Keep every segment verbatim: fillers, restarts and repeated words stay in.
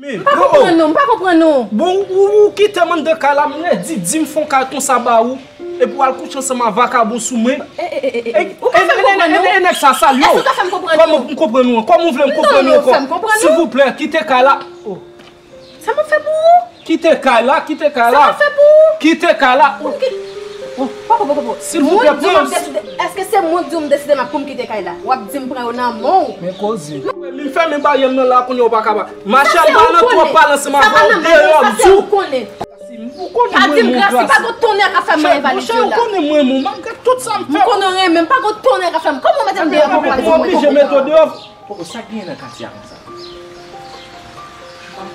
M pa konprann ou, m pa konprann ou. Bon, ou, ou kite m anndan kay la, m redi, di m fè yon kay konsa ba ou, epi w al kouche ansanm ak vakabon sou mwen. E, e, e, e, e. Ou pa fè m konprann ou. E, e, e, nèg sa sal yo. Èske w ka fè m konprann ou? Kòman m konprann ou? Kòman w vle m konprann ou ankò? Silvouplè, kite kay la. Oh. Sa m ap fè pou ou? Kite kay la, kite kay la. Sa m ap fè pou ou? Kite kay la. Ou ki- Oh, poko, poko, poko. Silvouplè, pran. Èske se mwen k di w m deside m ap pou m kite kay la? W ap di m pran yo nan men w. Men koze. M fèmen baryè m nan la, kounye a ou pa ka pa. Mache m pa nan twòp pale ansanm avè w, deyò m di w. Ou konnen. Ou konnen mwen, Grasi. Pa di m Grasi, pa gon tonnè ka fè m manyen valiz yo la. Ou konnen mwen, mwen, malgre tout sa m fè. M konnen w renmen m, pa gon tonnè ka fè m. Kòman w mete m deyò pou w pale sou mwen konpòtman? Poko, sa k genyen nan katye a konsa?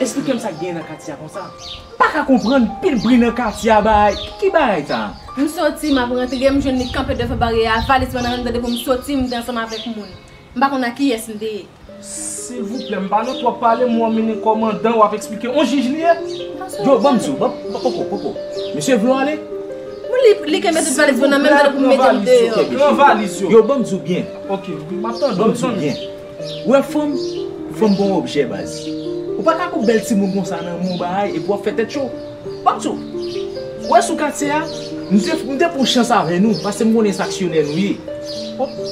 Esplike m sa k genyen nan katye a konsa. M pa ka konprann, pil bri nan katye a, bagay. Ki bagay sa? M soti, m ap rantre, m jwenn li kanpe devan baryè a, valiz mwen nan men m, tande pou m soti, m te ansanm avèk moun. M pa konn ak kiyès m te ye. Silvouplè, m pa nan twòp pale, m wè w mennen kòmandan, w ap eksplike. On jij li ye? Yo, ban m di w, ban, ban, poko, poko. Mesye vle w ale? Wi, li, li kenbe tout valiz mwen nan men m, tande pou m mete m deyò. Pran valiz yo. Yo, ban m di w byen. Ok, m ap tande w, zanmi. Ou wè fanm? Fanm pa yon objè, baz. Ou pa ka gon bèl timoun konsa nan men w, bagay, epi w ap fè tèt cho. Ban m di w, ou wè sou katye a, m te, m te pran chans avè nou, paske m konnen se aksyonè nou ye.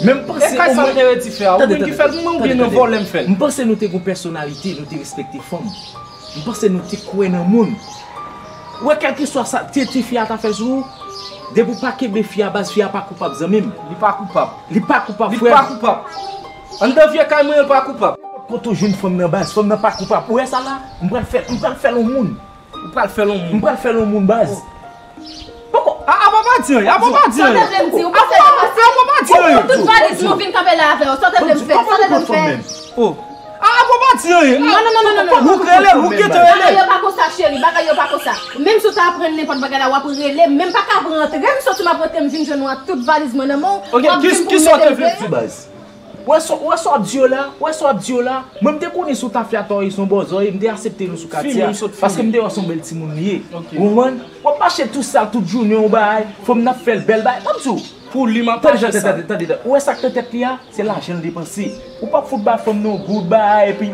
Men m panse omwen. E kay sa m te redi fè a, ou menm ki fè l pou mwen oubyen nan vòlè m fè l? M panse nou te gon pèsonalite, nou te respekte fanm. M panse nou te kwè nan moun. Ou wè, kèlkeswa sa ti, ti fi a ta fè sou ou, depi w pa kenbe fi a, baz, fi a pa koupab, zanmi m. Li pa koupab. Li pa koupab, frè m. Li pa koupab. Anndan vye kay mwen, li pa koupab. Kote w jwenn fanm nan, baz? Fanm nan pa koupab. Ou wè sa la? M pral fè, m pral fè l yon moun. Ou pral fè l yon moun. M pral fè l yon moun, baz. Poko. A, a, papa di anyen, a, papa di anyen. Sa w te vle m di, ou panse se fasil? Ou pran tout valiz mwen, ou vin kanpe la avè w. Sa w te vle m fè? Sa w te vle m fè? Oh. A, a, papa di anyen. Non, non, non, non, non, non. Ou rele, ou kite rele. Bagay yo pa konsa, cheri, bagay yo pa konsa. Menm si w ta aprann nenpòt bagay la, w ap rele, men m pa ka rantre, m soti, m ap rantre, m vin jwenn ou ak tout valiz mwen nan men w, w ap vin pou mete m deyò. Ok, ki, ki sa w te vle di, baz? Ou wè sa, ou wè sa w ap di yo la? Ou wè sa w ap di yo la? Mwen, m te konnen si w ta fè atò, se yon bòzò, m te aksepte nou sou katye a. Paske m te wè se yon bèl timoun li ye. Ou konprann? W ap mache tou sal tout jounen, yon bagay. Fanm nan ap fè l bèl bagay. Ban m di w. Pou li, m ap mache sal. Tande, tande, tande, tande. Ou wè sa k nan tèt li a? Se lajan l depanse. Ou p ap fout ba fanm nan yon goud bagay, epi.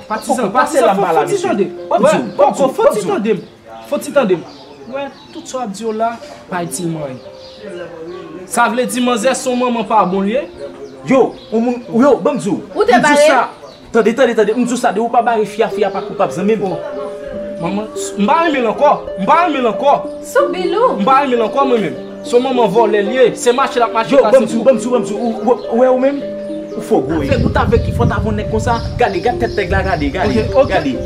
Patizan, patizan, fò ti tande. Ban m di w, ban m di w, ban m di w. Fò ti tande m. Fò ti tande m. Wè, tout sa w ap di yo la, pa itil mwen anyen. Sa vle di manzè se yon manman pa bon li ye? Yo, yon moun, yo, ban m di w. Ou te bare l? Tande, tande, tande, m di w sa, depi w pa bare fi a, fi a pa koupab, zanmi m. Oh. Manman, m pa renmen l ankò. M pa renmen l ankò. Sou bil ou? M pa renmen l ankò, mwen menm. Se yon manman vòlè li ye. Se mache l ap mache pase tou. Yo, ban m di w, ban m di w, ban m di w. Ou, ou, ou wè ou menm? Ou fò gwo ye. Avèk ou t avèk ki fò t avè yon nèg konsa? Gade, gade tèt nèg la, gade, gade. Ok, ok. Gade.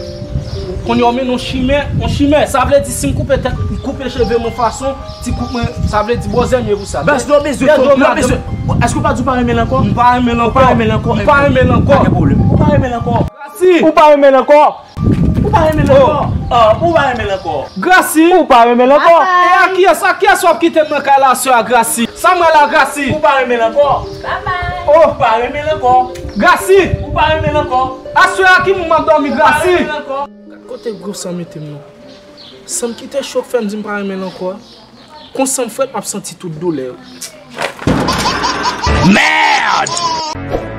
Kounye a w mennen yon chimè, yon chimè. Sa vle di si m koupe tèt, m koupe cheve m yon fason, ti koup mwen, sa vle di bòzè m ye pou sa. Baz, nou bezwen fanm, nou bezwen. Èske w pa di w pa renmen l ankò? M pa renmen l ankò. Ou pa renmen l ankò? M pa renmen l ankò. Pa gen pwoblèm. Ou pa renmen l ankò? Grasi! Ou pa renmen l ankò? Ou pa renmen l ankò? Ah, ou pa renmen l ankò? Grasi! Ou pa renmen l ankò? E a kiyès, a kiyès w ap kite m nan kay la aswè a, Grasi? Sa m wè la, Grasi? Ou pa renmen l ankò? Babay! Oh! Ou pa renmen l ankò? Grasi! Ou pa renmen l ankò? Aswè a ki moun m ap dòmi, Grasi? Ou pa renmen l ankò? Gad kote gwo san mete m nan. San m kite cho k fè m di m pa renmen l ankò a. Kon san m frèt, m ap santi tout doulè yo. Merde!